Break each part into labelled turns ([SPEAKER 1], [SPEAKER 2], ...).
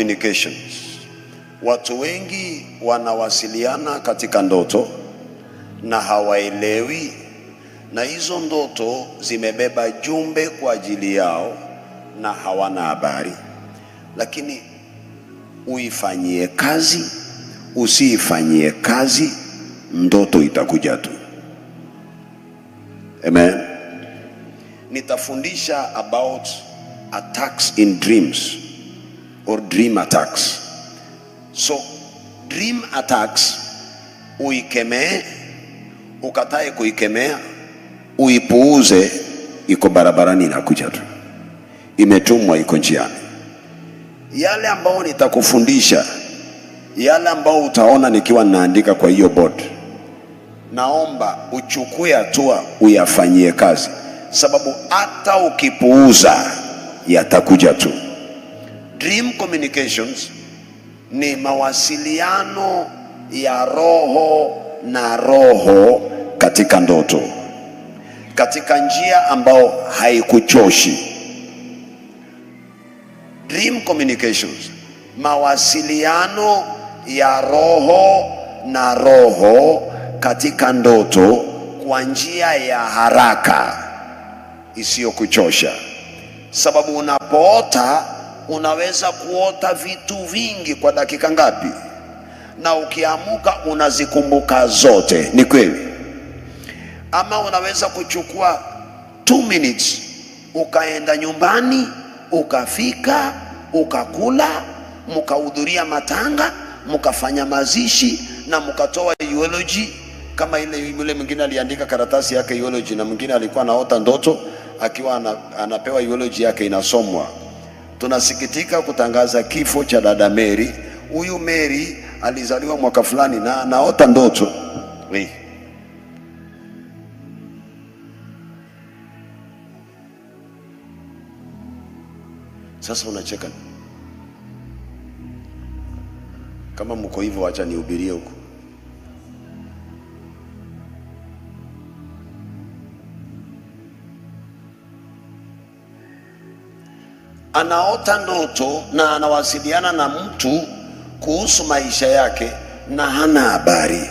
[SPEAKER 1] Communications. Watu wengi wanawasiliana katika ndoto na hawaelewi, na hizo ndoto zimebeba jumbe kwa ajili yao na hawana habari. Lakini uifanyie kazi, usiifanyie kazi, ndoto itakuja tu. Amen. Nitafundisha about attacks in dreams or dream attacks. So dream attacks, uikemee, ukatae kuikemea, uipuuze, iko barabarani inakuja tu, imetumwa, iko njiani. Yale ambao nitakufundisha, yale ambao utaona nikiwa naandika kwa hiyo board, naomba uchukue hatua uyafanyie kazi, sababu hata ukipuuza yatakuja tu. Dream communications ni mawasiliano ya roho na roho katika ndoto, katika njia ambao haikuchoshi. Dream communications, mawasiliano ya roho na roho katika ndoto kwa njia ya haraka isiyokuchosha. Sababu unapoota unaweza kuota vitu vingi kwa dakika ngapi, na ukiamuka unazikumbuka zote. Ni kweli? Ama unaweza kuchukua 2 minutes ukaenda nyumbani, ukafika, ukakula, mkahudhuria matanga, mkafanya mazishi na mkatoa eulogy. Kama ile yule mwingine aliandika karatasi yake eulogy, na mwingine alikuwa anaota ndoto akiwa anapewa eulogy yake inasomwa. Tunasikitika kutangaza kifo cha dada Mary. Huyu Mary alizaliwa mwaka fulani na anaota ndoto. Sasa unacheka. Kama mko hivyo, acha nihubirie huko. Anaota ndoto na anawasiliana na mtu kuhusu maisha yake na hana habari.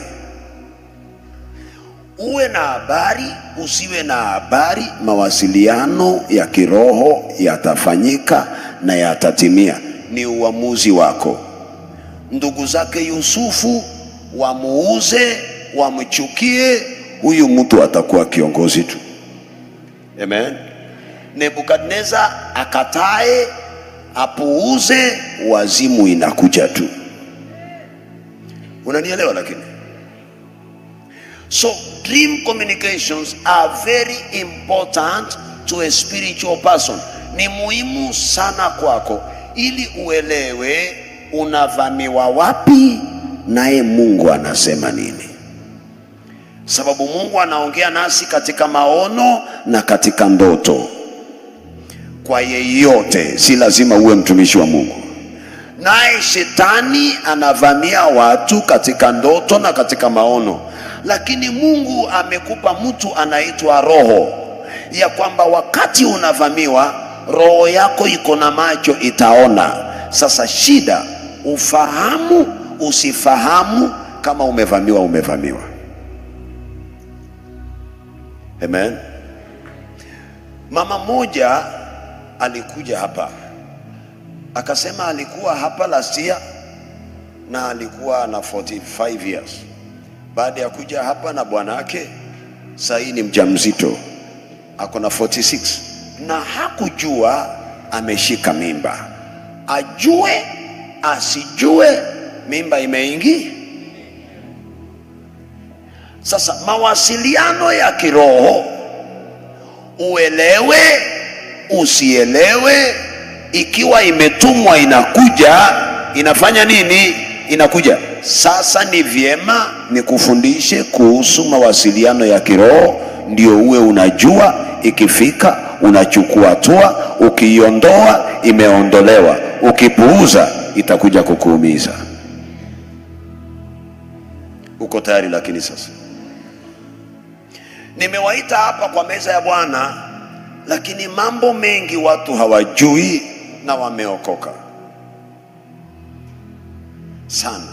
[SPEAKER 1] Uwe na habari, usiwe na habari, mawasiliano ya kiroho yatafanyika na yatatimia. Ni uamuzi wako. Ndugu zake Yusufu wamuuze, wamchukie, huyu mtu atakuwa kiongozi tu. Amen. Nebukadneza akatae, apuuze, wazimu inakuja tu. Unanielewa? Lakini so dream communications are very important to a spiritual person. Ni muhimu sana kwako ili uelewe unavamiwa wapi naye Mungu anasema nini. Sababu Mungu anaongea nasi katika maono na katika ndoto. Kwa yeyote, si lazima uwe mtumishi wa Mungu. Naye shetani anavamia watu katika ndoto na katika maono. Lakini Mungu amekupa mtu anaitwa roho, ya kwamba wakati unavamiwa, roho yako iko na macho, itaona. Sasa shida, ufahamu usifahamu, kama umevamiwa, umevamiwa. Amen. Mama moja alikuja hapa akasema alikuwa hapa last year na alikuwa na 45 years. Baada ya kuja hapa na bwanake, sasa ni mjamzito, ako na 46, na hakujua ameshika mimba. Ajue asijue, mimba imeingia. Sasa mawasiliano ya kiroho, uelewe usielewe, ikiwa imetumwa inakuja, inafanya nini? Inakuja. Sasa ni vyema nikufundishe kuhusu mawasiliano ya kiroho, ndio uwe unajua. Ikifika unachukua hatua, ukiiondoa imeondolewa, ukipuuza itakuja kukuumiza. Uko tayari? Lakini sasa nimewaita hapa kwa meza ya Bwana, lakini mambo mengi watu hawajui na wameokoka. sana.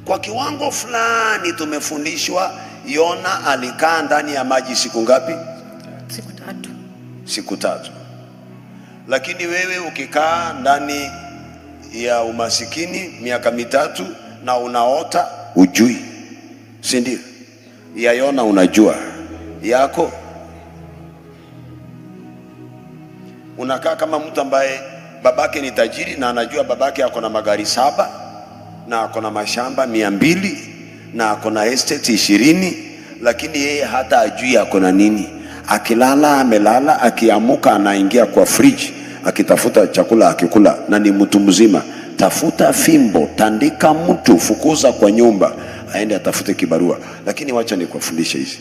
[SPEAKER 1] Kwa kiwango fulani tumefundishwa Yona alikaa ndani ya maji siku ngapi?
[SPEAKER 2] Siku tatu.
[SPEAKER 1] Siku tatu. Lakini wewe ukikaa ndani ya umasikini miaka 3 na unaota ujui, si ndio? Ya Yona unajua, yako unakaa kama mtu ambaye babake ni tajiri na anajua babake ako na magari 7 na ako na mashamba 200 na ako na estate 20, lakini yeye hata ajui ako na nini. Akilala amelala, akiamuka anaingia kwa fridge akitafuta chakula akikula, na ni mtu mzima. Tafuta fimbo, tandika mtu, fukuza kwa nyumba, aende atafute kibarua. Lakini wacha nikuwafundishe hizi.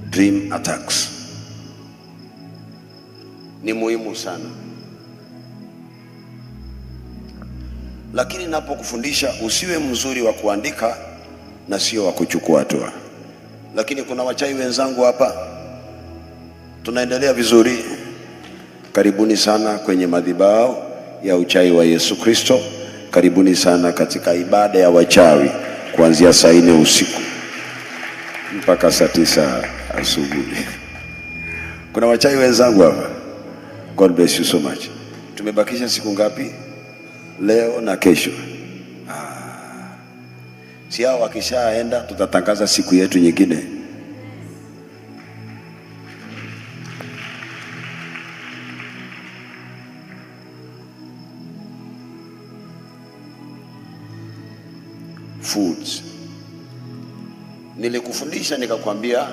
[SPEAKER 1] Dream attacks ni muhimu sana, lakini napokufundisha usiwe mzuri wa kuandika na sio wa kuchukua hatua. Lakini kuna wachai wenzangu hapa, tunaendelea vizuri. Karibuni sana kwenye madhabahu ya uchai wa Yesu Kristo. Karibuni sana katika ibada ya wachawi kuanzia saa 4 usiku mpaka saa 9 asubuhi. Kuna wachai wenzangu hapa. God bless you so much. Tumebakisha siku ngapi? Leo na kesho. Si hao wakishaenda tutatangaza siku yetu nyingine. Foods. Nilikufundisha nikakwambia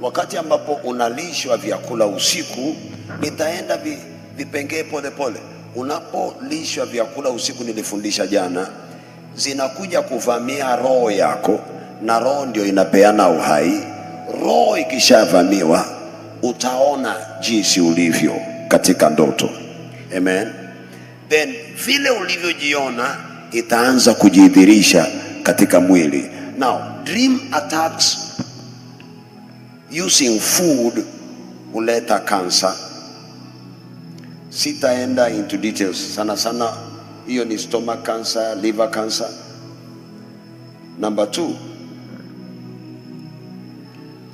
[SPEAKER 1] wakati ambapo unalishwa vyakula usiku, nitaenda vipengee pole pole. Unapolishwa vyakula usiku, nilifundisha jana, zinakuja kuvamia roho yako, na roho ndio inapeana uhai. Roho ikishavamiwa, utaona jinsi ulivyo katika ndoto. Amen. Then vile ulivyojiona itaanza kujidhihirisha katika mwili. Now, dream attacks using food huleta cancer. Sitaenda into details sana sana, hiyo ni stomach cancer, liver cancer. Number 2,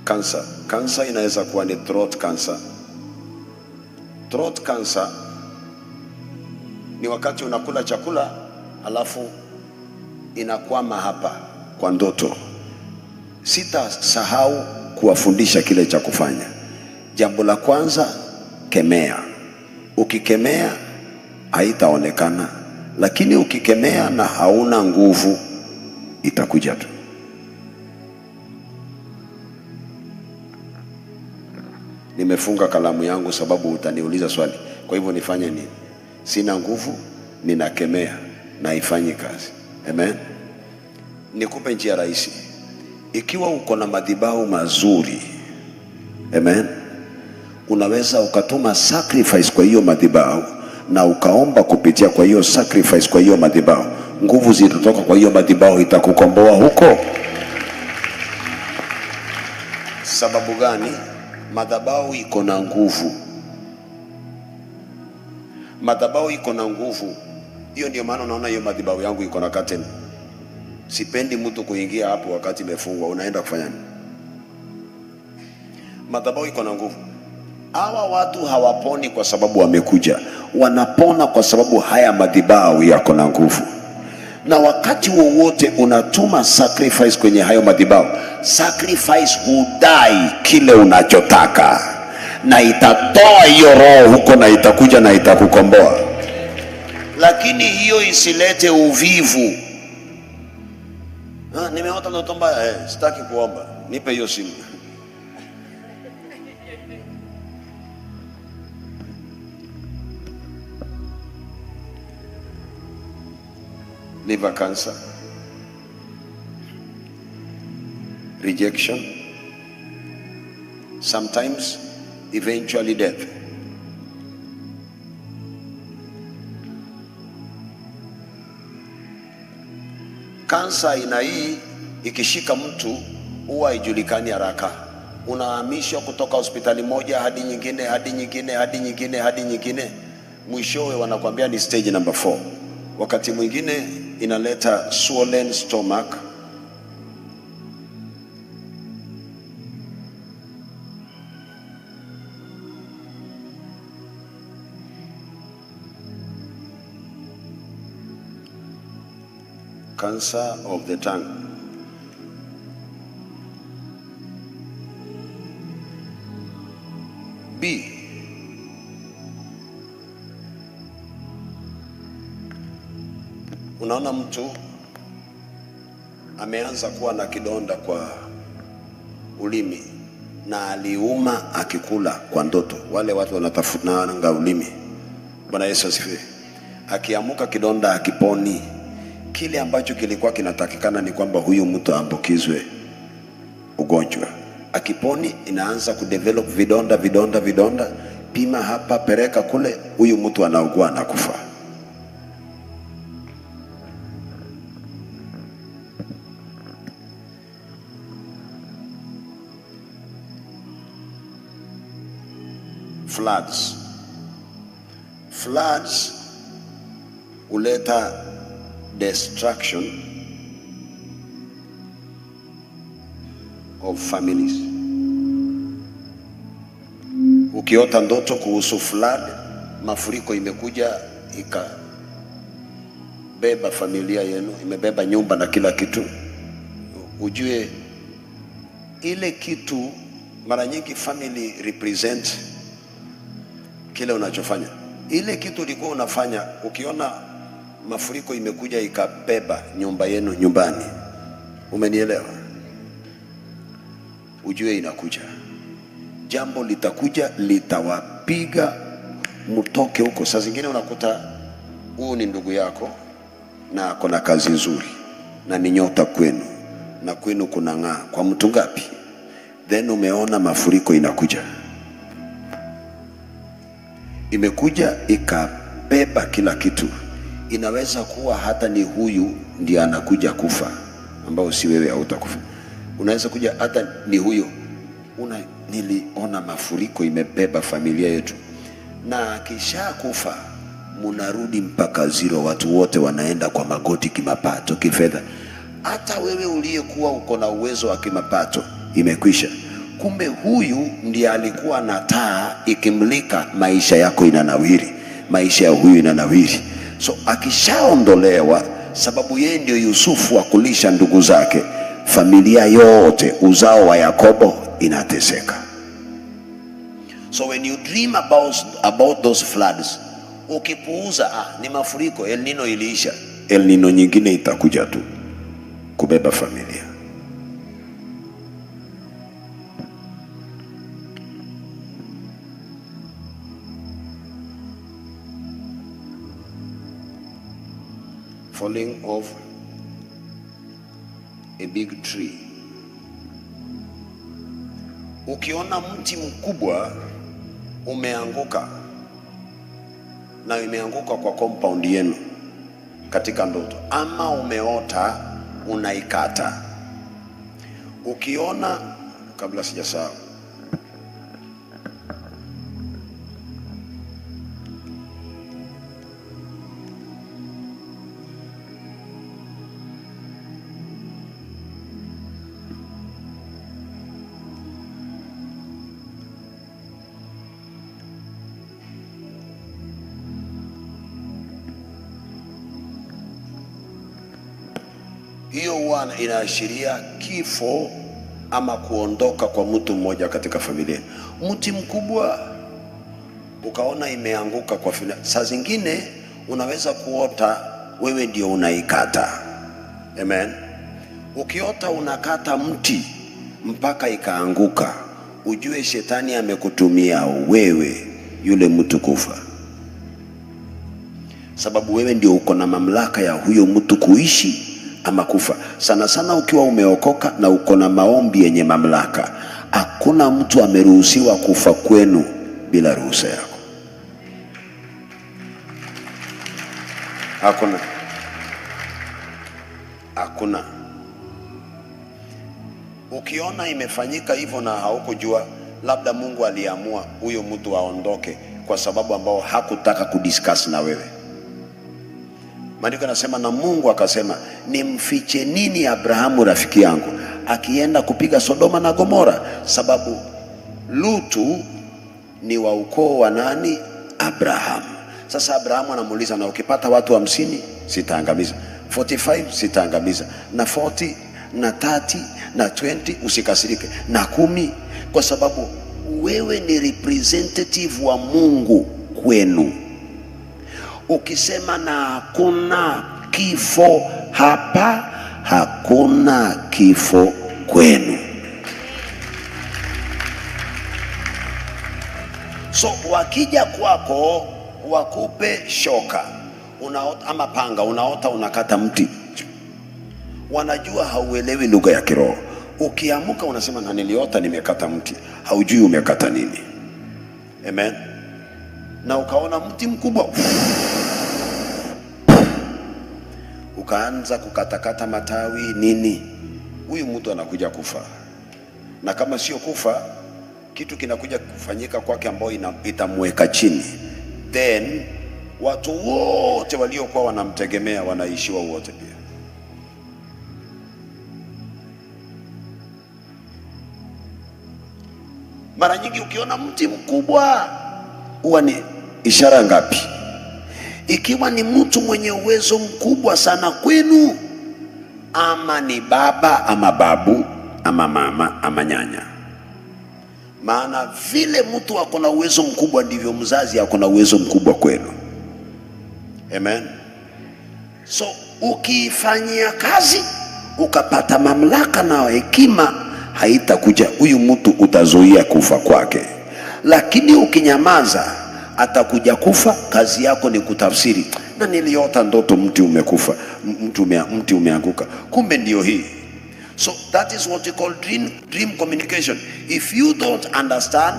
[SPEAKER 1] cancer. Cancer inaweza kuwa ni throat cancer. Throat cancer ni wakati unakula chakula alafu inakwama hapa kwa ndoto. Sitasahau kuwafundisha kile cha kufanya. Jambo la kwanza, kemea. Ukikemea haitaonekana, lakini ukikemea na hauna nguvu itakuja tu. Nimefunga kalamu yangu sababu utaniuliza swali. Kwa hivyo nifanye nini? Sina nguvu, ninakemea na ifanye kazi. Amen. Nikupe njia rahisi. Ikiwa uko na madhabahu mazuri, amen, unaweza ukatuma sacrifice kwa hiyo madhabahu na ukaomba kupitia kwa hiyo sacrifice kwa hiyo madhabahu. Nguvu zitatoka kwa hiyo madhabahu, itakukomboa huko. Sababu gani? Madhabahu iko na nguvu. Madhabahu iko na nguvu. Hiyo ndio maana unaona hiyo madhabahu yangu iko na curtain. Sipendi mtu kuingia hapo wakati imefungwa. Unaenda kufanya nini? Madhabahu iko na nguvu. Hawa watu hawaponi kwa sababu wamekuja. Wanapona kwa sababu haya madhabahu yako na nguvu. Na wakati wowote unatuma sacrifice kwenye hayo madhabahu, sacrifice hudai kile unachotaka, na itatoa hiyo roho huko na itakuja na itakukomboa. Lakini hiyo isilete uvivu. Nimeota ndoto mbaya, sitaki kuomba, nipe hiyo simu. Liver cancer, rejection, sometimes eventually death. Kansa aina hii ikishika mtu huwa haijulikani haraka. Unahamishwa kutoka hospitali moja hadi nyingine, hadi nyingine, hadi nyingine, hadi nyingine. Mwishowe wanakuambia ni stage number 4. Wakati mwingine inaleta swollen stomach, cancer of the tongue. B, unaona mtu ameanza kuwa na kidonda kwa ulimi na aliuma akikula kwa ndoto. Wale watu wanatafunanga ulimi. Bwana Yesu asifiwe. Akiamuka kidonda akiponi. Kile ambacho kilikuwa kinatakikana ni kwamba huyu mtu aambukizwe ugonjwa. Akiponi inaanza kudevelop vidonda, vidonda, vidonda. Pima hapa, pereka kule, huyu mtu anaugua na kufa. Floods. Floods huleta destruction of families. Ukiota ndoto kuhusu flood, mafuriko imekuja ikabeba familia yenu, imebeba nyumba na kila kitu, ujue ile kitu. Mara nyingi family represent kile unachofanya. Ile kitu ulikuwa unafanya, ukiona mafuriko imekuja ikabeba nyumba yenu nyumbani, umenielewa? Ujue inakuja. Jambo litakuja, litawapiga mtoke huko. Saa zingine unakuta huu ni ndugu yako na ako na kazi nzuri na ni nyota kwenu, na kwenu kunang'aa kwa mtu ngapi? Then umeona mafuriko inakuja, imekuja ikabeba kila kitu. Inaweza kuwa hata ni huyu ndiye anakuja kufa, ambao si wewe hautakufa. Unaweza kuja hata ni huyo. Niliona mafuriko imebeba familia yetu. Na kisha kufa munarudi mpaka zero, watu wote wanaenda kwa magoti kimapato, kifedha. Hata wewe uliyekuwa uko na uwezo wa kimapato imekwisha. Kumbe huyu ndiye alikuwa na taa ikimlika, maisha yako inanawiri, maisha ya huyu inanawiri. So akishaondolewa, sababu yeye ndio Yusufu wa kulisha ndugu zake, familia yote, uzao wa Yakobo inateseka. So when you dream about those floods, ukipuuza, ni mafuriko, El Nino iliisha, El Nino nyingine itakuja tu kubeba familia. Falling of a big tree. Ukiona mti mkubwa umeanguka, na imeanguka kwa compound yenu katika ndoto, ama umeota unaikata. Ukiona, kabla sijasahau, hiyo huwa inaashiria kifo ama kuondoka kwa mtu mmoja katika familia. Mti mkubwa ukaona imeanguka kwa familia. Saa zingine unaweza kuota wewe ndio unaikata. Amen. Ukiota unakata mti mpaka ikaanguka, ujue shetani amekutumia wewe yule mtu kufa. Sababu wewe ndio uko na mamlaka ya huyo mtu kuishi ama kufa. Sana sana ukiwa umeokoka na uko na maombi yenye mamlaka, hakuna mtu ameruhusiwa kufa kwenu bila ruhusa yako. Hakuna. Hakuna. Ukiona imefanyika hivyo na haukujua, labda Mungu aliamua huyo mtu aondoke kwa sababu ambao hakutaka kudiscuss na wewe. Maandiko yanasema, na Mungu akasema, nimfiche nini Abrahamu rafiki yangu akienda kupiga Sodoma na Gomora? Sababu Lutu ni wa ukoo wa nani? Abrahamu. Sasa Abrahamu anamuuliza, na ukipata watu 50 sitaangamiza, 45 sitaangamiza, na 40 na 30 na 20 usikasirike, na 10, kwa sababu wewe ni representative wa Mungu kwenu. Ukisema na hakuna kifo hapa, hakuna kifo kwenu. So wakija kwako wakupe shoka, unaota ama panga, unaota unakata mti, wanajua hauelewi lugha ya kiroho. Ukiamuka unasema na niliota nimekata mti, haujui umekata nini. Amen. Na ukaona mti mkubwa, ukaanza kukatakata matawi nini, huyu mtu anakuja kufa. Na kama sio kufa, kitu kinakuja kufanyika kwake ambao itamweka chini. Then watu wote waliokuwa wanamtegemea wanaishiwa wote pia. Mara nyingi ukiona mti mkubwa huwa ni ishara ngapi? Ikiwa ni mtu mwenye uwezo mkubwa sana kwenu, ama ni baba ama babu ama mama ama nyanya. Maana vile mtu ako na uwezo mkubwa ndivyo mzazi ako na uwezo mkubwa kwenu. Amen. So ukifanyia kazi ukapata mamlaka na hekima, haitakuja huyu mtu, utazuia kufa kwake. Lakini ukinyamaza atakuja kufa. Kazi yako ni kutafsiri, na niliota ndoto mti umekufa, mti umeanguka, kumbe ndio hii. So that is what we call dream communication. If you don't understand,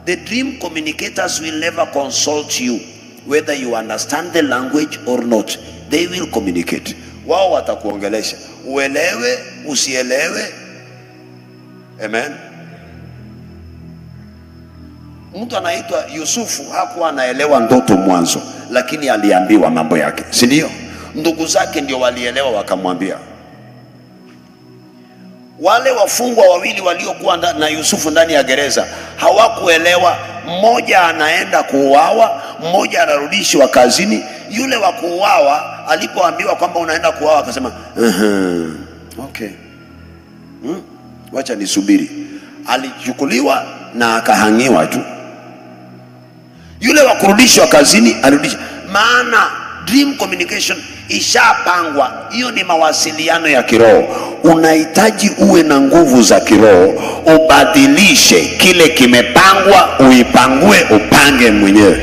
[SPEAKER 1] the dream communicators will never consult you whether you understand the language or not. They will communicate. Wao watakuongelesha, uelewe usielewe. Amen. Mtu anaitwa Yusufu hakuwa anaelewa ndoto mwanzo, lakini aliambiwa mambo yake, si ndio? Ndugu zake ndio walielewa wakamwambia. Wale wafungwa wawili waliokuwa na Yusufu ndani ya gereza hawakuelewa. Mmoja anaenda kuuawa, mmoja anarudishwa kazini. Yule wa kuuawa alipoambiwa kwamba unaenda kuuawa akasema okay, wacha nisubiri. Alichukuliwa na akahangiwa tu. Yule wa kurudishwa kazini alirudishwa. Maana dream communication ishapangwa. Hiyo ni mawasiliano ya kiroho. Unahitaji uwe na nguvu za kiroho, ubadilishe kile kimepangwa, uipangue, upange mwenyewe.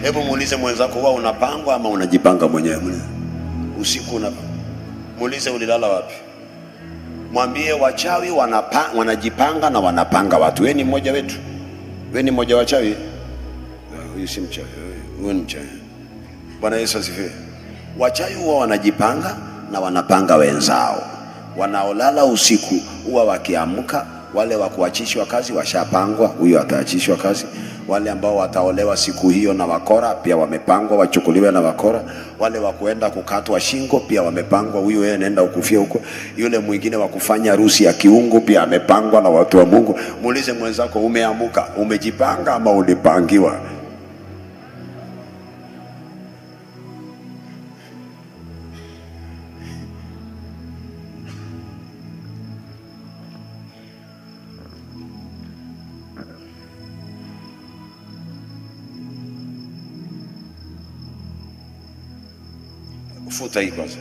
[SPEAKER 1] Hebu muulize mwenzako, wewe unapangwa ama unajipanga mwenyewe? Usiku unapanga. Muulize ulilala wapi? Mwambie wachawi wanajipanga na wanapanga watu. Wewe ni mmoja wetu. Wewe ni mmoja wachawi. Huyu si mchawi, huyu ni mchawi. Bwana Yesu asifiwe. Wachawi huwa wanajipanga na wanapanga wenzao. Wanaolala usiku huwa wakiamka, wale wa kuachishwa kazi washapangwa, huyu ataachishwa kazi. Wale ambao wataolewa siku hiyo na wakora pia wamepangwa wachukuliwe na wakora. Wale wa kuenda kukatwa shingo pia wamepangwa, huyu yeye anaenda ukufia huko. Yule mwingine wa kufanya harusi ya kiungu pia amepangwa na watu wa Mungu. Muulize mwenzako, umeamuka, umejipanga ama ulipangiwa? Futa hii kwanza.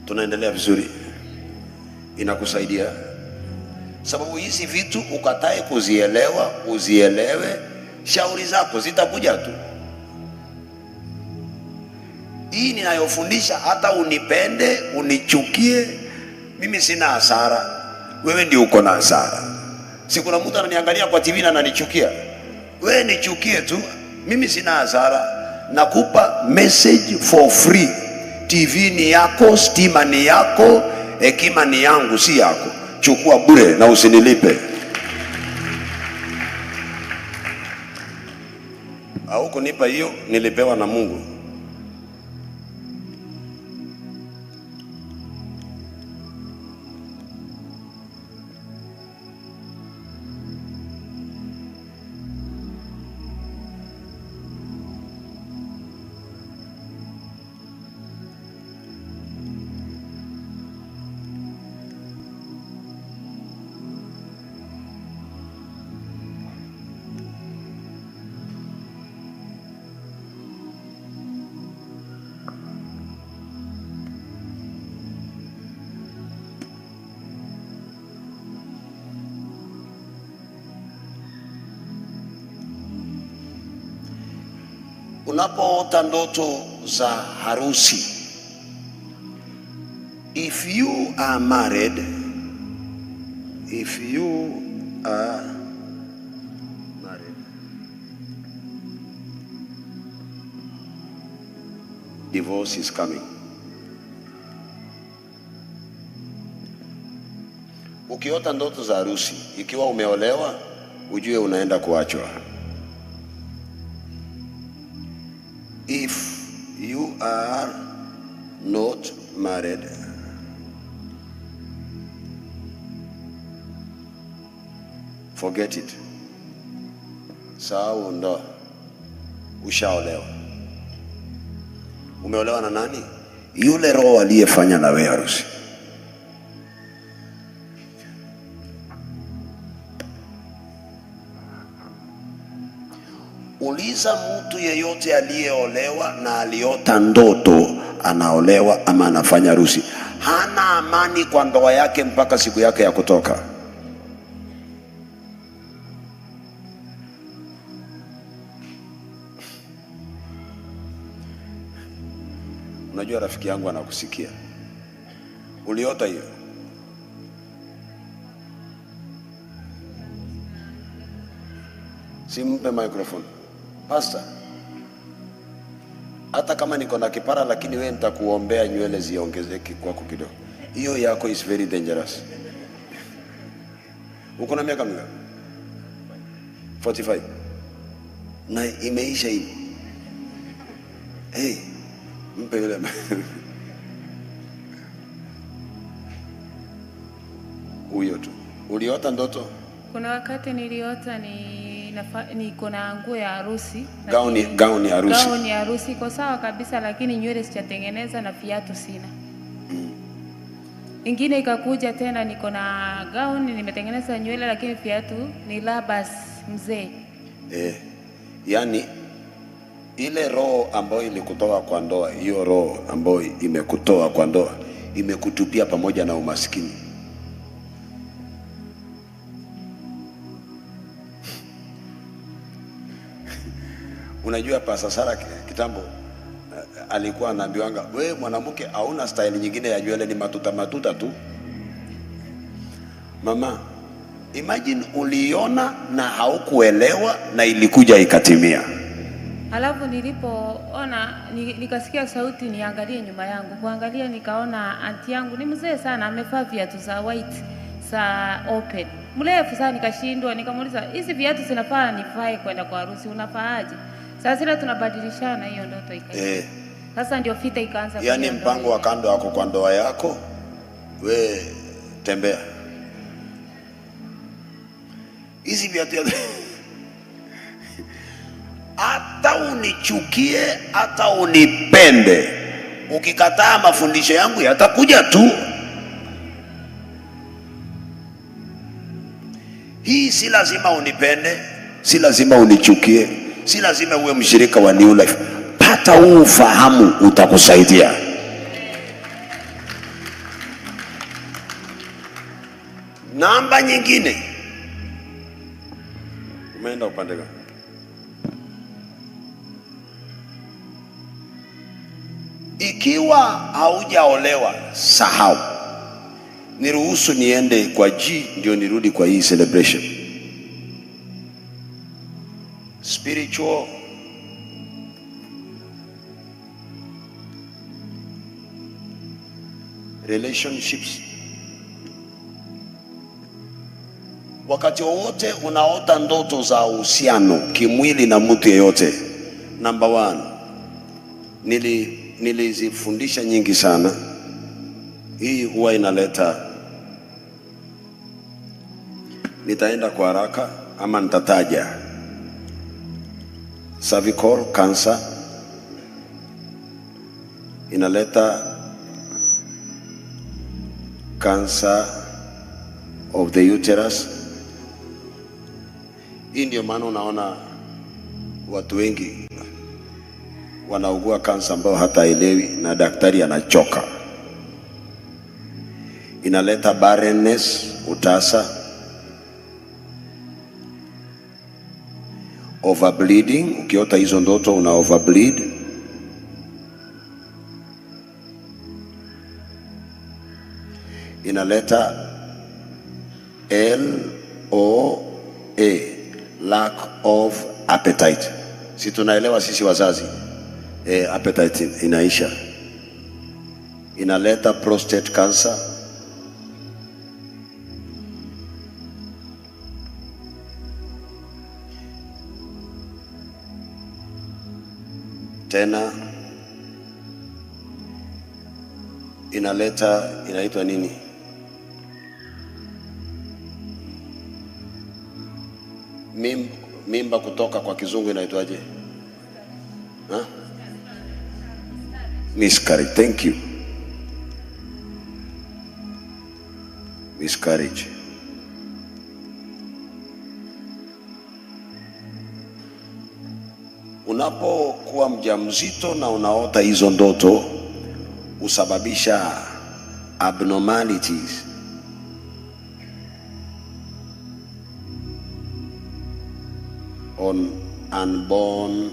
[SPEAKER 1] Tunaendelea vizuri. Inakusaidia. Sababu hizi vitu ukatae kuzielewa, uzielewe, shauri zako zitakuja tu. Hii ninayofundisha, hata unipende, unichukie, mimi sina hasara. Wewe ndio uko na hasara. Si kuna mtu ananiangalia kwa TV na ananichukia. Wewe nichukie tu, mimi sina hasara. Nakupa message for free. TV ni yako, stima ni yako, hekima ni yangu, si yako. Chukua bure na usinilipe. Au kunipa hiyo, nilipewa na Mungu. Unapoota ndoto za harusi, if you are married, if you are married, divorce is coming. Ukiota ndoto za harusi, ikiwa umeolewa, ujue unaenda kuachwa. If you are not married, forget it. Sahau ndoa. Ushaolewa. Umeolewa na nani? Yule roho aliyefanya na wewe harusi. Uliza mtu yeyote aliyeolewa na aliota ndoto anaolewa ama anafanya harusi, hana amani kwa ndoa yake mpaka siku yake ya kutoka. Unajua rafiki yangu anakusikia. Uliota hiyo? Simpe microphone. Pastor, hata kama niko na kipara lakini wewe nitakuombea nywele ziongezeke kwako kidogo. Hiyo yako is very dangerous. Uko na miaka mingapi? 45. Na imeisha hivi. Hey, mpe yule. Huyo tu. Uliota ndoto?
[SPEAKER 2] Kuna wakati niliota niko na nguo ya harusi.
[SPEAKER 1] Gauni ya harusi.
[SPEAKER 2] Gauni ya harusi iko sawa kabisa, lakini nywele sijatengeneza na viatu sina. Ingine ikakuja tena niko na gauni nimetengeneza nywele lakini viatu ni labas mzee.
[SPEAKER 1] Yani ile roho ambayo ilikutoa kwa ndoa, hiyo roho ambayo imekutoa kwa ndoa imekutupia pamoja na umaskini. Unajua Pastor Sara kitambo alikuwa anaambiwanga, wewe mwanamke hauna style nyingine ya nywele, ni matuta matuta tu. Mama, imagine uliona na haukuelewa na ilikuja ikatimia.
[SPEAKER 2] Alafu nilipoona nikasikia sauti niangalie nyuma yangu. Kuangalia nikaona anti yangu ni mzee sana, amevaa viatu za white za open. Mrefu sana, nikashindwa, nikamuuliza hizi viatu zinafaa nivae kwenda kwa harusi, unafaaje? Sasa ile tunabadilishana, hiyo ndoto ikaisha. Sasa ndio vita ikaanza.
[SPEAKER 1] Yaani mpango wa kando wako kwa ndoa yako, we tembea. Hizi viatu hata unichukie, hata unipende, ukikataa mafundisho yangu yatakuja tu. Hii si lazima unipende, si lazima unichukie, si lazima uwe mshirika wa New Life. Pata huu ufahamu, utakusaidia. Namba nyingine. Umeenda upande gani? Ikiwa haujaolewa, sahau. Niruhusu niende kwa G ndio nirudi kwa hii celebration. Spiritual relationships. Wakati wowote unaota ndoto za uhusiano kimwili na mtu yeyote, number one, nilizifundisha nyingi sana. Hii huwa inaleta, nitaenda kwa haraka ama nitataja. Cervical cancer inaleta cancer of the uterus. Hii ndio maana unaona watu wengi wanaugua kansa ambao hataelewi na daktari anachoka. Inaleta barrenness, utasa, overbleeding. Ukiota hizo ndoto una overbleed. Inaleta LOA, lack of appetite. Si tunaelewa sisi wazazi, appetite inaisha. Inaleta prostate cancer. Tena inaleta, inaitwa nini? Mimba kutoka kwa kizungu inaitwaje? Huh? Miscarriage. Thank you. Miscarriage. Unapokuwa mjamzito na unaota hizo ndoto, husababisha abnormalities on unborn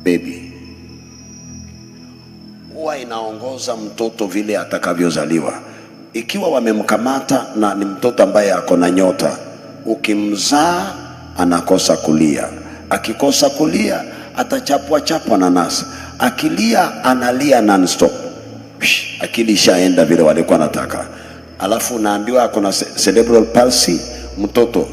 [SPEAKER 1] baby. Huwa inaongoza mtoto vile atakavyozaliwa. Ikiwa wamemkamata na ni mtoto ambaye ako na nyota, ukimzaa anakosa kulia. Akikosa kulia atachapwa chapwa na nasa. Akilia analia non-stop. Akili ishaenda vile walikuwa nataka. Alafu unaambiwa ako na cerebral palsy, mtoto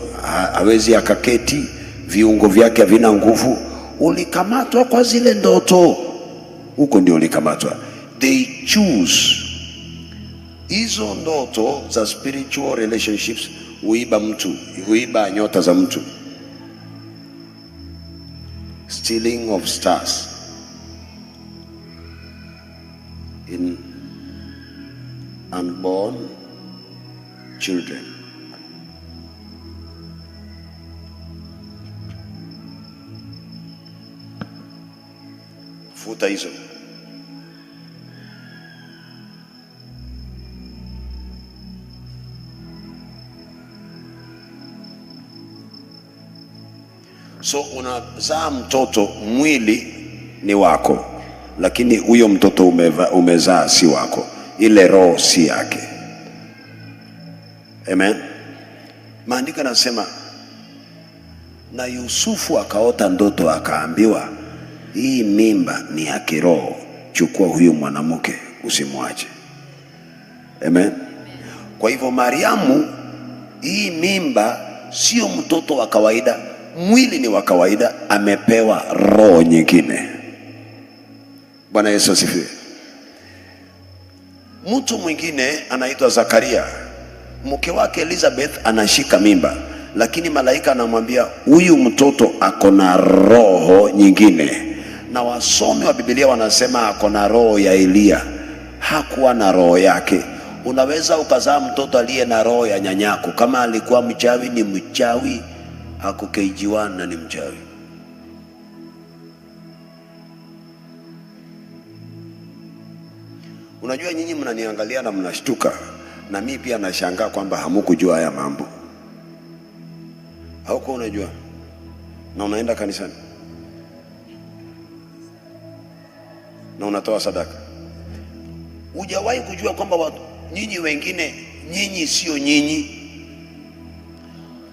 [SPEAKER 1] hawezi akaketi, viungo vyake havina nguvu. Ulikamatwa kwa zile ndoto. Huko ndio ulikamatwa. They choose hizo ndoto za spiritual relationships huiba mtu, huiba nyota za mtu. Stealing of stars in unborn children. Futa hizo. So unazaa mtoto, mwili ni wako, lakini huyo mtoto umezaa si wako, ile roho si yake. Amen. Maandiko yanasema na Yusufu akaota ndoto akaambiwa, hii mimba ni ya kiroho, chukua huyu mwanamke usimwache. Amen. Kwa hivyo Mariamu, hii mimba sio mtoto wa kawaida, mwili ni wa kawaida, amepewa roho nyingine. Bwana Yesu asifiwe. Mtu mwingine anaitwa Zakaria, mke wake Elizabeth anashika mimba, lakini malaika anamwambia huyu mtoto ako na roho nyingine. Na wasomi wa Biblia wanasema ako na roho ya Elia. Hakuwa na roho yake. Unaweza ukazaa mtoto aliye na roho ya nyanyako. Kama alikuwa mchawi ni mchawi, ako KG1 na ni mchawi. Unajua nyinyi mnaniangalia na mnashtuka. Na mimi pia nashangaa kwamba hamukujua haya mambo. Hauko unajua? Na unaenda kanisani? Na unatoa sadaka? Hujawahi kujua kwamba watu nyinyi wengine, nyinyi sio nyinyi.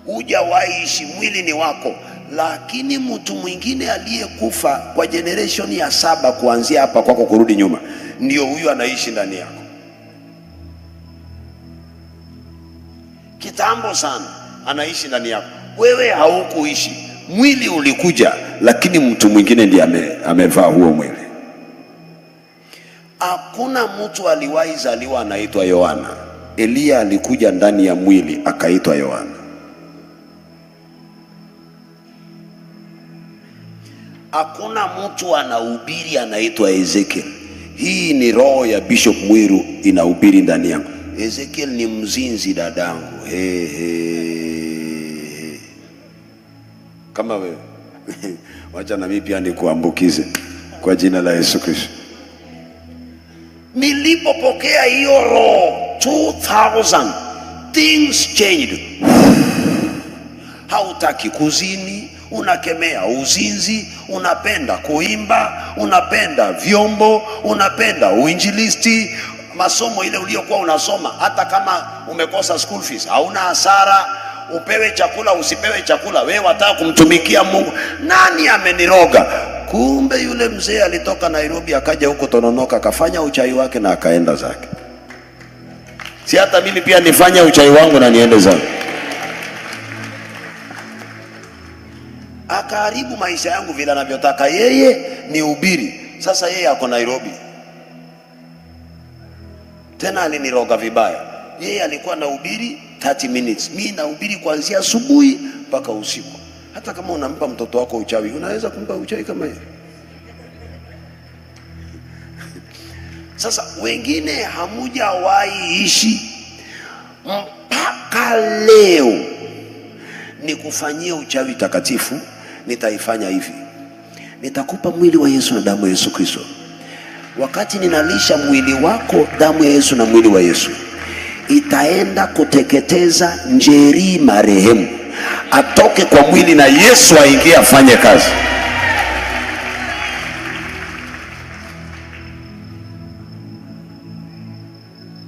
[SPEAKER 1] Hujawahi ishi, mwili ni wako, lakini mtu mwingine aliyekufa kwa generation ya 7 kuanzia hapa kwako kurudi nyuma, ndio huyu anaishi ndani yako. Kitambo sana anaishi ndani yako. Wewe haukuishi, mwili ulikuja, lakini mtu mwingine ndiye amevaa huo mwili. Hakuna mtu aliwahi zaliwa anaitwa Yohana. Elia alikuja ndani ya mwili akaitwa Yohana. Hakuna mtu anahubiri anaitwa Ezekiel. Hii ni roho ya Bishop Mwiru inahubiri ndani yangu. Ezekiel ni mzinzi dadangu. He he. Kama wewe. Wacha na mimi pia nikuambukize kwa jina la Yesu Kristo. Nilipopokea hiyo roho 2000, things changed. Hautaki kuzini, unakemea uzinzi, unapenda kuimba, unapenda vyombo, unapenda uinjilisti, masomo ile uliyokuwa unasoma, hata kama umekosa school fees, hauna hasara, upewe chakula, usipewe chakula, wewe wataka kumtumikia Mungu. Nani ameniroga? Kumbe yule mzee alitoka Nairobi akaja huko Tononoka, akafanya uchawi wake na akaenda zake. Si hata mimi pia nifanye uchawi wangu na niende zangu. Akaharibu maisha yangu vile anavyotaka yeye ni ubiri. Sasa yeye ako Nairobi. Tena aliniroga vibaya. Yeye alikuwa anahubiri 30 minutes. Mimi nahubiri kuanzia asubuhi mpaka usiku. Hata kama unampa mtoto wako uchawi, unaweza kumpa uchawi kama yeye. Sasa wengine hamujawahi ishi mpaka leo. Nikufanyie uchawi takatifu, nitaifanya hivi. Nitakupa mwili wa Yesu na damu ya Yesu Kristo. Wakati ninalisha mwili wako damu ya Yesu na mwili wa Yesu, itaenda kuteketeza njeri marehemu, atoke kwa mwili na Yesu aingie afanye kazi.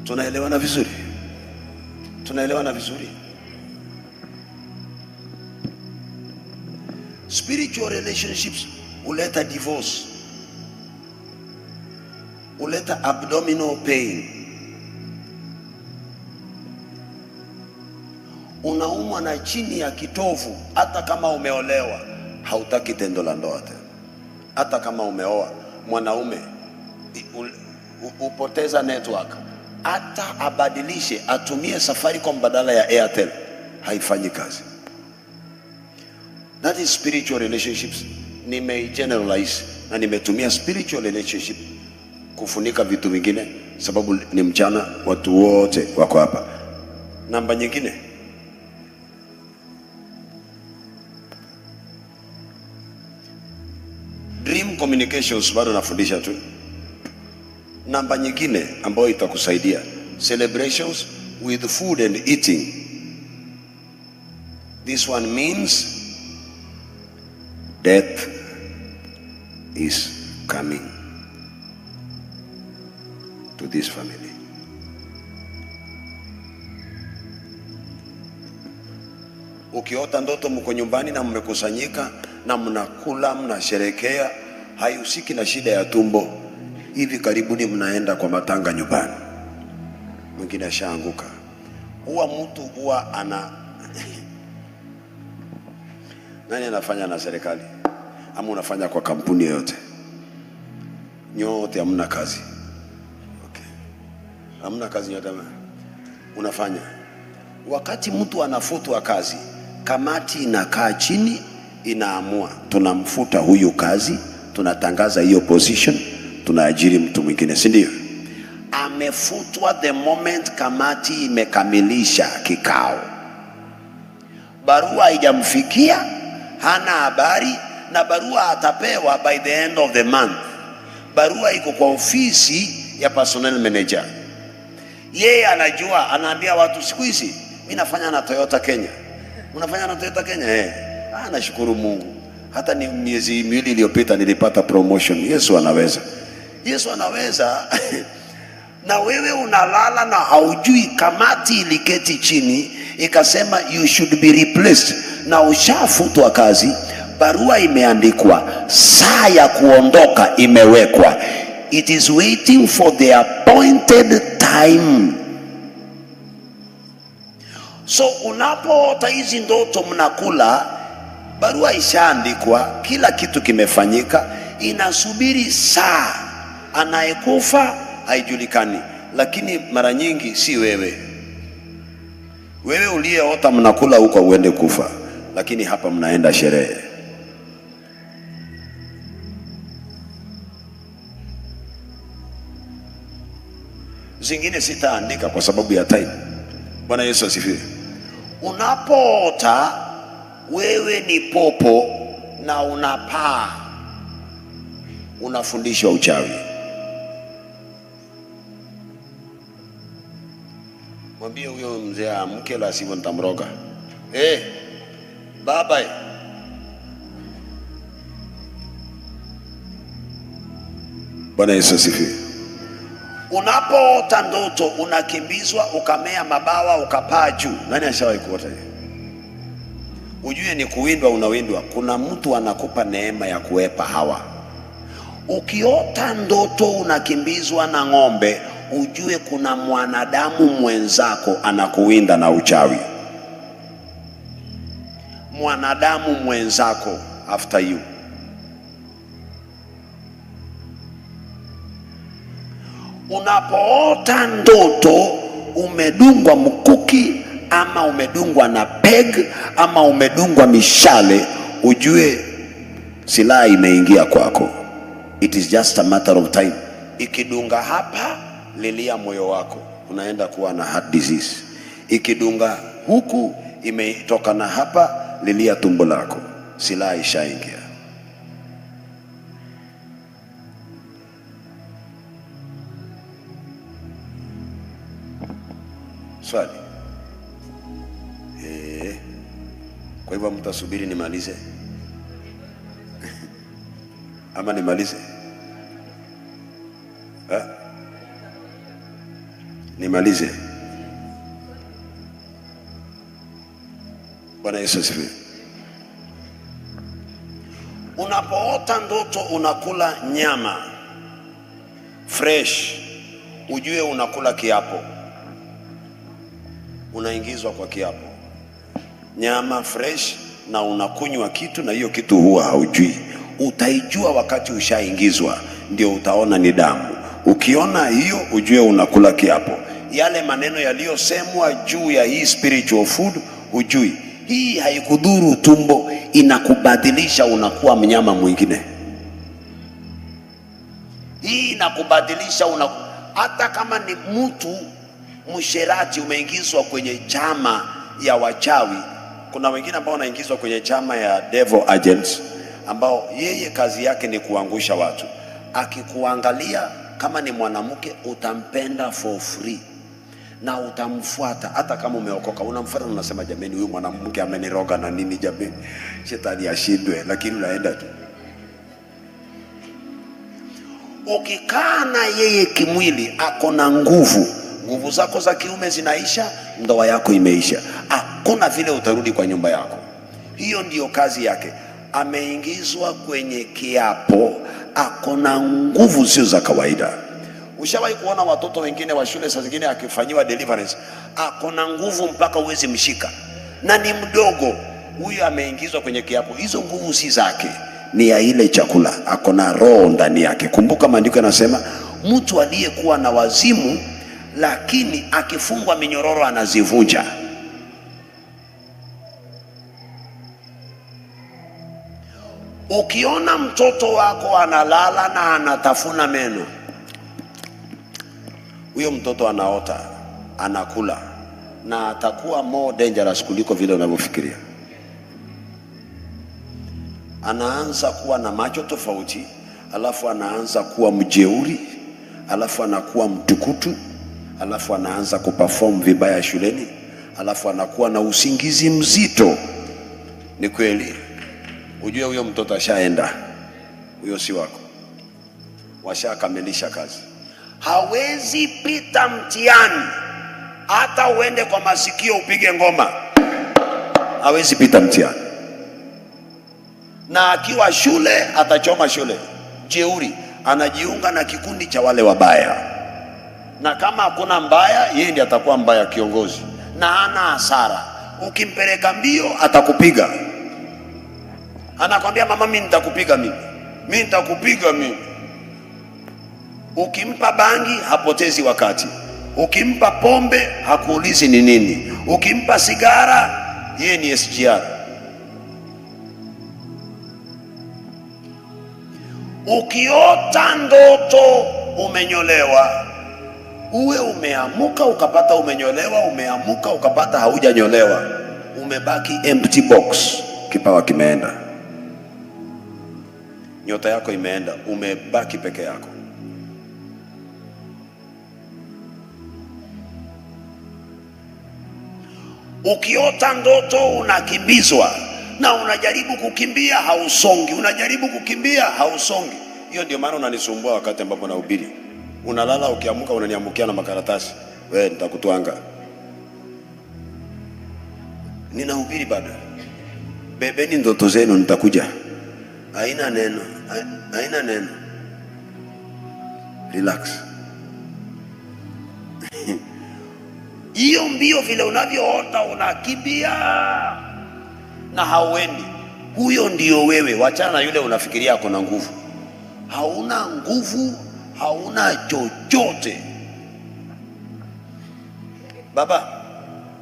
[SPEAKER 1] Tunaelewana vizuri? Tunaelewana vizuri? Spiritual relationships huleta divorce, huleta abdominal pain. Unaumwa na chini ya kitovu, hata kama umeolewa hautaki tendo la ndoa tena. Hata kama umeoa mwanaume upoteza network, hata abadilishe atumie Safaricom badala ya Airtel, haifanyi kazi. That is spiritual relationships. Nime generalize na nimetumia spiritual relationship kufunika vitu vingine, sababu ni mchana, watu wote wako hapa. Namba nyingine, dream communications, bado nafundisha tu. Namba nyingine ambayo itakusaidia, celebrations with food and eating. This one means death is coming to this family. Ukiota ndoto mko nyumbani na mmekusanyika na mnakula, mnasherekea, haihusiki na shida ya tumbo. Hivi karibuni mnaenda kwa matanga nyumbani, mwingine ashaanguka. Huwa mtu huwa ana nani anafanya na serikali ama unafanya kwa kampuni yoyote? Nyote hamna kazi. Okay. Hamna kazi nyote unafanya. Wakati mtu anafutwa kazi, kamati inakaa chini inaamua tunamfuta huyu kazi, tunatangaza hiyo position, tunaajiri mtu mwingine, si ndio? Amefutwa the moment kamati imekamilisha kikao. Barua haijamfikia, hana habari, na barua atapewa by the end of the month. Barua iko kwa ofisi ya personnel manager. Yeye anajua, anaambia watu siku hizi mimi nafanya na Toyota Kenya. Unafanya na Toyota Kenya? Eh. Ah, nashukuru Mungu. Hata ni miezi miwili iliyopita nilipata promotion. Yesu anaweza. Yesu anaweza. Na wewe unalala na haujui kamati iliketi chini ikasema you should be replaced, na ushafutwa kazi, barua imeandikwa, saa ya kuondoka imewekwa. It is waiting for the appointed time. So unapoota hizi ndoto mnakula, barua ishaandikwa, kila kitu kimefanyika, inasubiri saa. Anayekufa haijulikani, lakini mara nyingi si wewe. Wewe uliyeota mnakula huko uende kufa, lakini hapa mnaenda sherehe. Zingine sitaandika kwa sababu ya time. Bwana Yesu asifiwe. Unapoota wewe ni popo na unapaa, unafundishwa uchawi. Mwambie huyo mzee amke, la sivyo nitamroga. Baba. Bwana Yesu asifiwe. Unapoota ndoto unakimbizwa ukamea mabawa ukapaa juu. Nani ashawahi kuota hiyo? Ujue ni kuwindwa, unawindwa. Kuna mtu anakupa neema ya kuepa hawa. Ukiota ndoto unakimbizwa na ng'ombe, ujue kuna mwanadamu mwenzako anakuwinda na uchawi. Mwanadamu mwenzako after you. Unapoota ndoto umedungwa mkuki ama umedungwa na peg ama umedungwa mishale, ujue silaha imeingia kwako. It is just a matter of time. Ikidunga hapa, lilia moyo wako, unaenda kuwa na heart disease. Ikidunga huku, imetoka na hapa, lilia tumbo lako, silaha ishaingia. Swali. Kwa hivyo mtasubiri nimalize? Ama nimalize? Ha? Nimalize. Bwana Yesu asifiwe. Unapoota ndoto unakula nyama fresh, ujue unakula kiapo. Unaingizwa kwa kiapo. Nyama fresh na unakunywa kitu, na hiyo kitu huwa haujui. Utaijua wakati ushaingizwa, ndio utaona ni damu. Ukiona hiyo ujue unakula kiapo. Yale maneno yaliyosemwa juu ya hii spiritual food hujui. Hii haikudhuru tumbo, inakubadilisha, unakuwa mnyama mwingine. Hii inakubadilisha, hata kama ni mtu msherati umeingizwa kwenye chama ya wachawi. Kuna wengine ambao wanaingizwa kwenye chama ya devil agents, ambao yeye kazi yake ni kuangusha watu. Akikuangalia kama ni mwanamke utampenda for free na utamfuata hata kama umeokoka. Unamfuata unasema, jameni, huyu mwanamke ameniroga na nini, jameni, shetani ashindwe, lakini unaenda tu. Ukikaa na yeye kimwili, ako na nguvu, nguvu zako za kiume zinaisha, ndoa yako imeisha, hakuna vile utarudi kwa nyumba yako. Hiyo ndiyo kazi yake. Ameingizwa kwenye kiapo, ako na nguvu sio za kawaida. Ushawahi kuona watoto wengine wa shule saa zingine akifanyiwa deliverance, ako na nguvu mpaka uwezi mshika, na ni mdogo. Huyu ameingizwa kwenye kiapo, hizo nguvu si zake, ni ya ile chakula. Ako na roho ndani yake. Kumbuka maandiko yanasema mtu aliyekuwa na wazimu, lakini akifungwa minyororo anazivunja. Ukiona mtoto wako analala na anatafuna meno, huyo mtoto anaota, anakula, na atakuwa more dangerous kuliko vile unavyofikiria. Anaanza kuwa na macho tofauti, alafu anaanza kuwa mjeuri, alafu anakuwa mtukutu, Alafu anaanza kuperform vibaya shuleni, alafu anakuwa na usingizi mzito. Ni kweli? Ujue huyo mtoto ashaenda, huyo si wako, washakamilisha kazi. Hawezi pita mtihani, hata uende kwa masikio upige ngoma, hawezi pita mtihani. Na akiwa shule atachoma shule. Jeuri, anajiunga na kikundi cha wale wabaya, na kama hakuna mbaya, yeye ndiye atakuwa mbaya kiongozi, na hana hasara. Ukimpeleka mbio atakupiga, anakwambia mama, mimi nitakupiga, mimi nitakupiga mimi. Ukimpa bangi hapotezi wakati, ukimpa pombe hakuulizi ni nini, ukimpa sigara yeye ni SGR. Ukiota ndoto umenyolewa, uwe umeamuka ukapata umenyolewa, umeamuka ukapata haujanyolewa, umebaki empty box. Kipawa kimeenda, nyota yako imeenda, umebaki peke yako. Ukiota ndoto unakimbizwa na unajaribu kukimbia hausongi, unajaribu kukimbia hausongi. Hiyo ndio maana unanisumbua wakati ambapo nahubiri. Unalala, ukiamka unaniamukia na makaratasi. Wewe nitakutwanga. Ninahubiri bado. Bebeni ndoto zenu, nitakuja. Haina neno, haina neno. Relax. Hiyo mbio vile unavyoota unakimbia na hauendi. Huyo ndio wewe. Wachana na yule unafikiria ako na nguvu. Hauna nguvu, hauna chochote. Baba,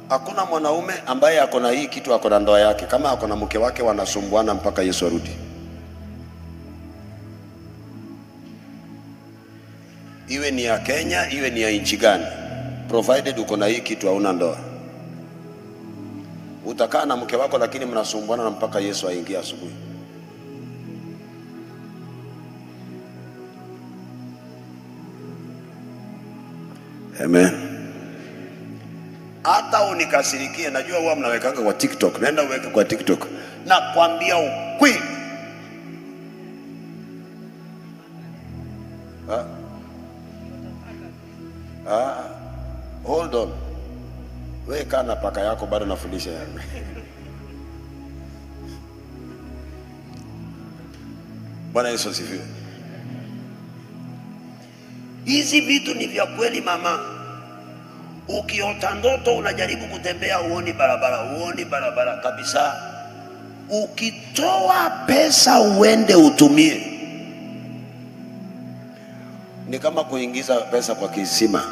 [SPEAKER 1] hakuna mwanaume ambaye ako na hii kitu, ako na ndoa yake. Kama ako na mke wake wanasumbuana mpaka Yesu arudi. Iwe ni ya Kenya, iwe ni ya nchi gani, provided uko na hii kitu, hauna ndoa. Utakaa na mke wako lakini mnasumbuana mpaka Yesu aingie asubuhi. Amen. Hata unikasirikie, najua huwa mnawekanga kwa TikTok. Nenda uweke kwa TikTok. Na kwambia ukweli. Hold on. Wewe kaa na paka yako, bado nafundisha yangu. Bwana Yesu asifiwe. Hizi vitu ni vya kweli mama. Ukiota ndoto unajaribu kutembea, uoni barabara, uoni barabara kabisa. Ukitoa pesa uende utumie, ni kama kuingiza pesa kwa kisima.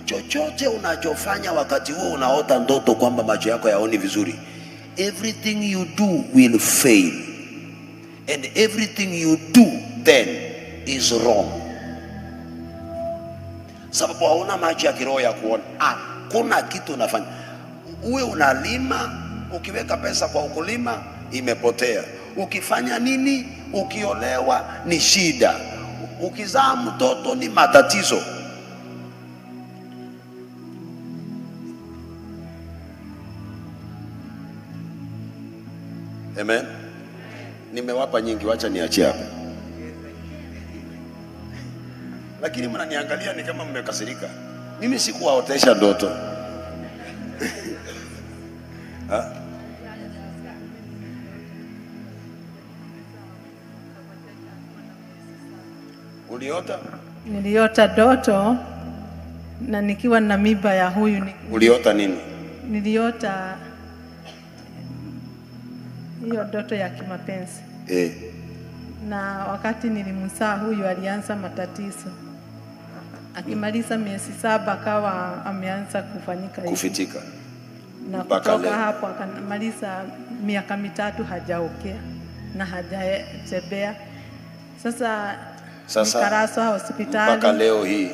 [SPEAKER 1] Chochote unachofanya wakati huo unaota ndoto kwamba macho yako yaoni vizuri, everything you do will fail, and everything you do then is wrong. Sababu hauna macho ya kiroho ya kuona. Hakuna kitu unafanya. Uwe unalima, ukiweka pesa kwa ukulima imepotea. Ukifanya nini, ukiolewa ni shida, ukizaa mtoto ni matatizo. Amen. Nimewapa nyingi, wacha niachie hapa. Lakini mnaniangalia ni kama mmekasirika. Mimi sikuwaotesha ndoto. Ha? Uliota?
[SPEAKER 3] Niliota ndoto na nikiwa na mimba ya huyu.
[SPEAKER 1] Uliota nini?
[SPEAKER 3] Niliota hiyo ndoto ya kimapenzi. Na wakati nilimzaa huyu alianza matatizo. Akimaliza miezi 7 akawa ameanza kufanyika hivi.
[SPEAKER 1] Kufitika.
[SPEAKER 3] Na kutoka hapo akamaliza miaka 3 hajaokea na hajatembea. Sasa nikaraswa hospitali.
[SPEAKER 1] Mpaka leo hii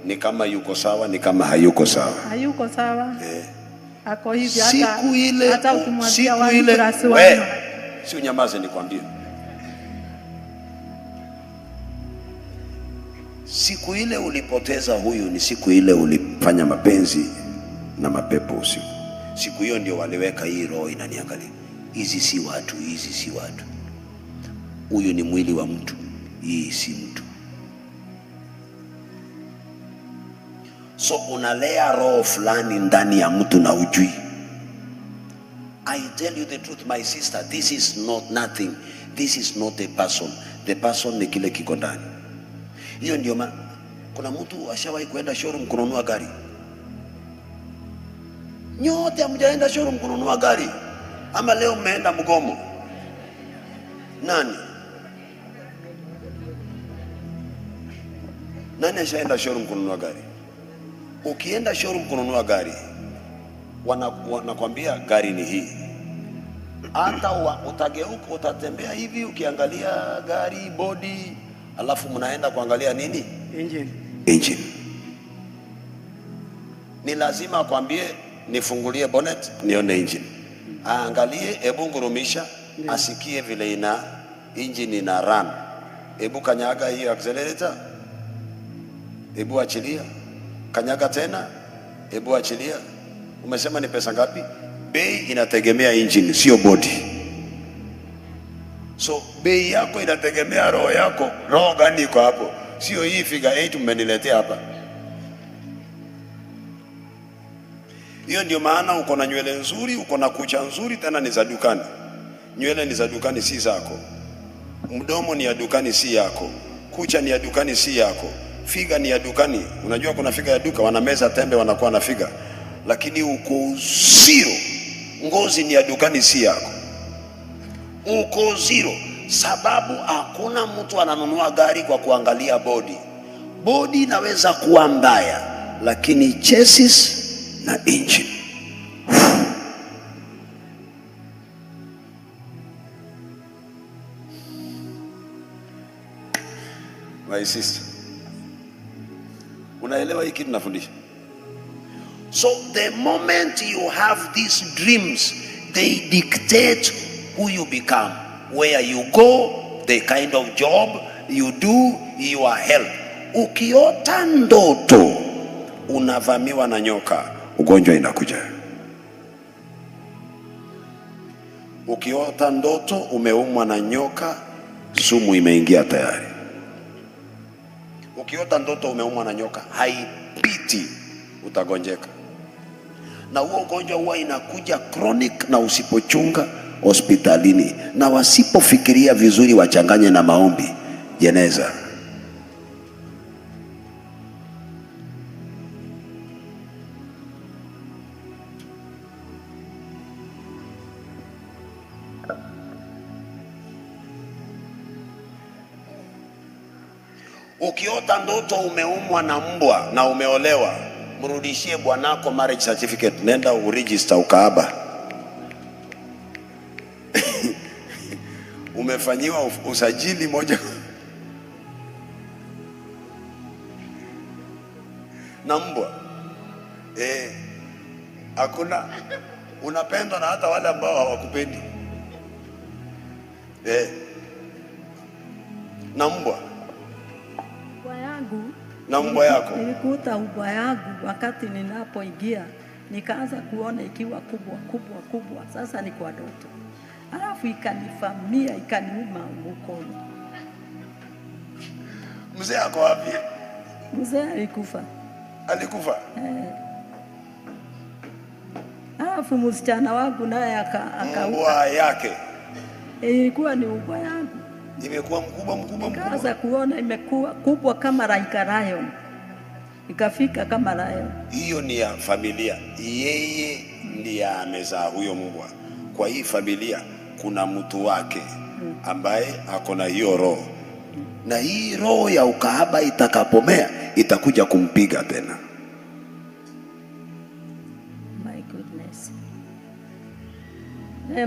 [SPEAKER 1] ni kama yuko sawa, ni kama hayuko sawa.
[SPEAKER 3] Hayuko sawa. Ako hivi hata
[SPEAKER 1] siku ile,
[SPEAKER 3] hata ukimwambia
[SPEAKER 1] siku ile, si unyamaze nikwambie. Siku ile ulipoteza huyu ni siku ile ulifanya mapenzi na mapepo usiku. Siku hiyo ndio waliweka hii roho inaniangalia. Hizi si watu, hizi si watu. Huyu ni mwili wa mtu, hii si mtu. So unalea roho fulani ndani ya mtu na ujui. I tell you the truth, my sister, this is not nothing. This is not a person. The person ni kile kiko ndani. Hiyo ndio maana kuna mtu ashawahi kuenda showroom kununua gari. Nyote hamjaenda showroom kununua gari, ama leo mmeenda mgomo? Nani? Nani ashaenda showroom kununua gari? Ukienda showroom kununua gari, wanakwambia gari ni hii. Hata utageuka, utatembea hivi ukiangalia gari body, alafu mnaenda kuangalia nini?
[SPEAKER 4] Engine.
[SPEAKER 1] Engine. Ni lazima akwambie nifungulie bonnet nione engine. Aangalie, ebu ngurumisha, asikie vile ina engine ina run. Ebu kanyaga hiyo accelerator. Ebu achilia. Kanyaga tena. Ebu achilia. Umesema ni pesa ngapi? Bei inategemea engine, sio body. So bei yako inategemea roho yako. Roho gani iko hapo? Sio hii figure 8 mmeniletea hapa. Hiyo ndio maana uko na nywele nzuri, uko na kucha nzuri, tena ni za dukani. Nywele ni za dukani, si zako. Mdomo ni ya dukani, si yako. Kucha ni ya dukani, si yako. Figa ni ya dukani. Unajua kuna figa ya duka, wanameza tembe wanakuwa na figa. Lakini uko zero. Ngozi ni ya dukani, si yako. Uko zero. Sababu hakuna mtu ananunua gari kwa kuangalia body. Body inaweza kuwa mbaya, lakini chassis na engine. My sister, unaelewa hiki tunafundisha? So the moment you have these dreams, they dictate who you become, where you go, the kind of job you do, your health. Ukiota ndoto unavamiwa na nyoka, ugonjwa inakuja. Ukiota ndoto umeumwa na nyoka, sumu imeingia tayari. Ukiota ndoto umeumwa na nyoka, haipiti, utagonjeka. Na huo ugonjwa huwa inakuja chronic, na usipochunga hospitalini na wasipofikiria vizuri wachanganye na maombi, jeneza. Ukiota ndoto umeumwa na mbwa na umeolewa, mrudishie bwanako marriage certificate, nenda uregister ukaaba. Umefanyiwa usajili moja na mbwa. Hakuna, unapendwa na hata wale ambao hawakupendi. Na mbwa. Na mbwa yako.
[SPEAKER 5] Nilikuta mbwa yangu wakati ninapoingia, nikaanza kuona ikiwa kubwa kubwa kubwa. Sasa ni kwa ndoto. Alafu ikanifamia, ikaniuma mkono.
[SPEAKER 1] Mzee ako wapi?
[SPEAKER 5] Mzee alikufa.
[SPEAKER 1] Alikufa?
[SPEAKER 5] Alafu msichana wangu naye aka
[SPEAKER 1] mbwa yake.
[SPEAKER 5] Ilikuwa ni mbwa yangu.
[SPEAKER 1] Imekuwa mkubwa mkubwa mkubwa.
[SPEAKER 5] Nikaanza kuona imekuwa kubwa kama like a lion. Ikafika kama lion.
[SPEAKER 1] Hiyo ni ya familia. Yeye ndiye amezaa huyo mbwa. Kwa hii familia kuna mtu wake ambaye ako na hiyo roho. Na hii roho ya ukahaba itakapomea itakuja kumpiga tena.
[SPEAKER 5] My goodness.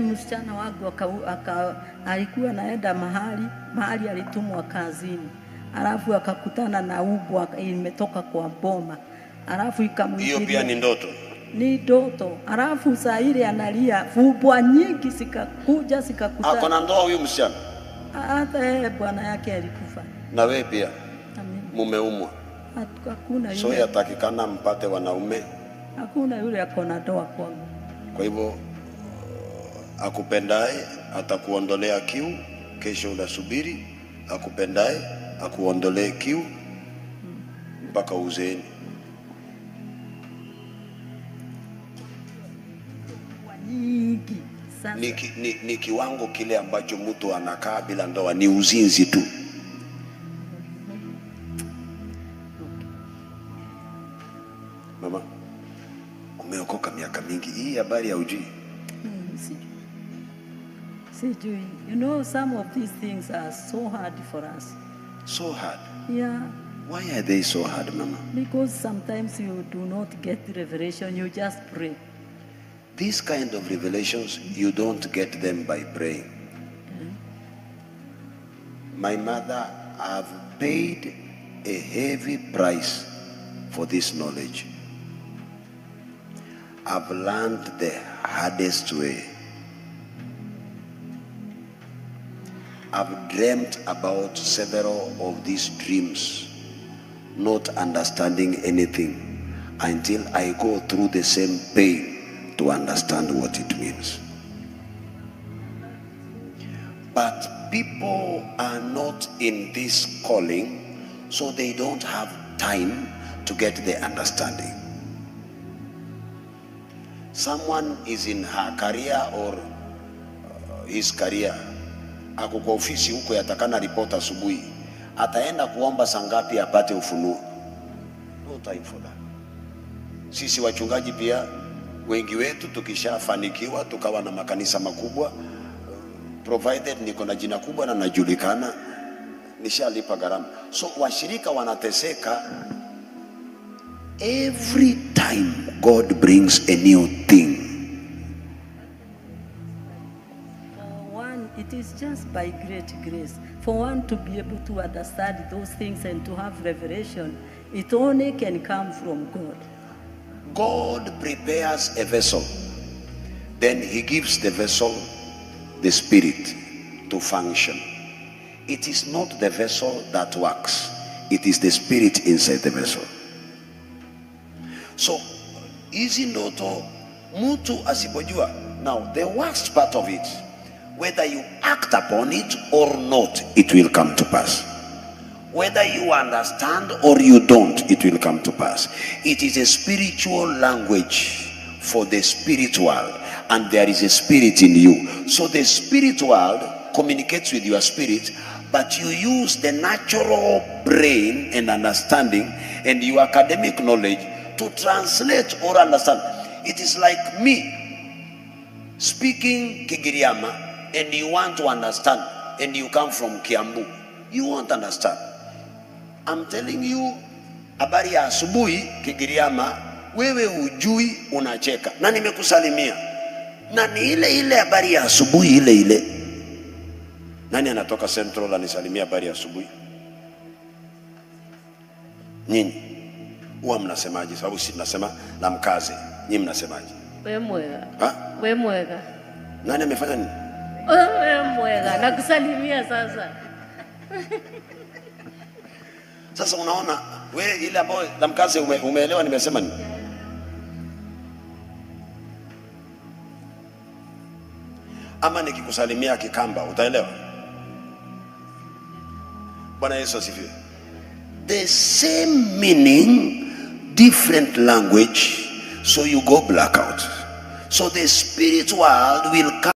[SPEAKER 5] Msichana wangu alikuwa naenda mahali alitumwa kazini. Alafu akakutana na ubwa imetoka kwa boma. Alafu ikamwingilia.
[SPEAKER 1] Hiyo pia ni ndoto.
[SPEAKER 5] Ni ndoto. Alafu saa ile analia, ubwa nyingi zikakuja zikakutana.
[SPEAKER 1] Ako na ndoa huyu msichana?
[SPEAKER 5] Hata yeye bwana yake alikufa.
[SPEAKER 1] Na wewe pia?
[SPEAKER 5] Amina.
[SPEAKER 1] Mumeumwa.
[SPEAKER 5] Hakuna yule.
[SPEAKER 1] So yatakikana mpate wanaume.
[SPEAKER 5] Hakuna yule akona ndoa kwangu.
[SPEAKER 1] Kwa hivyo akupendaye atakuondolea kiu, kesho unasubiri akupendaye akuondolee kiu mpaka uzeeni.
[SPEAKER 5] Nyingi sasa.
[SPEAKER 1] Ni kiwango kile ambacho mtu anakaa bila ndoa ni uzinzi tu. Mama, umeokoka miaka mingi, hii habari haujui?
[SPEAKER 5] Sijui. You know, some of these things are so hard for us.
[SPEAKER 1] So hard?
[SPEAKER 5] Yeah.
[SPEAKER 1] Why are they so hard, Mama?
[SPEAKER 5] Because sometimes you do not get revelation, you just pray.
[SPEAKER 1] These kind of revelations, you don't get them by praying. My mother, I've paid a heavy price for this knowledge. I've learned the hardest way. I've dreamt about several of these dreams, not understanding anything until I go through the same pain to understand what it means. But people are not in this calling, so they don't have time to get the understanding. Someone is in her career or his career, ako kwa ofisi huko, yatakana report asubuhi, ataenda kuomba saa ngapi apate ufunuo? No time for that. Sisi wachungaji pia wengi wetu tukishafanikiwa tukawa na makanisa makubwa, provided niko na jina kubwa na najulikana, nishalipa gharama. So washirika wanateseka. Every time God brings a new thing.
[SPEAKER 5] For one, it is just by great grace. For one to be able to understand those things and to have revelation, it only can come from God.
[SPEAKER 1] God prepares a vessel. Then he gives the vessel the spirit to function. It is not the vessel that works. It is the spirit inside the vessel. So, hizi ndoto mtu asipojua. Now, the worst part of it, whether you act upon it or not, it will come to pass. Whether you understand or you don't, it will come to pass. It is a spiritual language for the spirit world, and there is a spirit in you. So the spirit world communicates with your spirit, but you use the natural brain and understanding and your academic knowledge to translate or understand. It is like me speaking Kigiriama and you want to understand, and you come from Kiambu. You won't understand. I'm telling you, habari ya asubuhi Kigiriama, wewe ujui, unacheka. Na nimekusalimia. Na ni ile ile habari ya asubuhi ile ile. Nani anatoka Central anisalimia habari ya asubuhi? Nyinyi huwa mnasemaje? Sababu si tunasema la mkaze. Nyinyi mnasemaje?
[SPEAKER 4] We mwega.
[SPEAKER 1] Ha?
[SPEAKER 4] We mwega.
[SPEAKER 1] Nani amefanya nini?
[SPEAKER 4] We mwega. Nakusalimia sasa.
[SPEAKER 1] Sasa unaona we ile ambayo la mkaze umeelewa nimesema nini? Ama nikikusalimia Kikamba utaelewa? Bwana Yesu asifiwe. The same meaning, different language, so you go blackout. So the spirit world will come.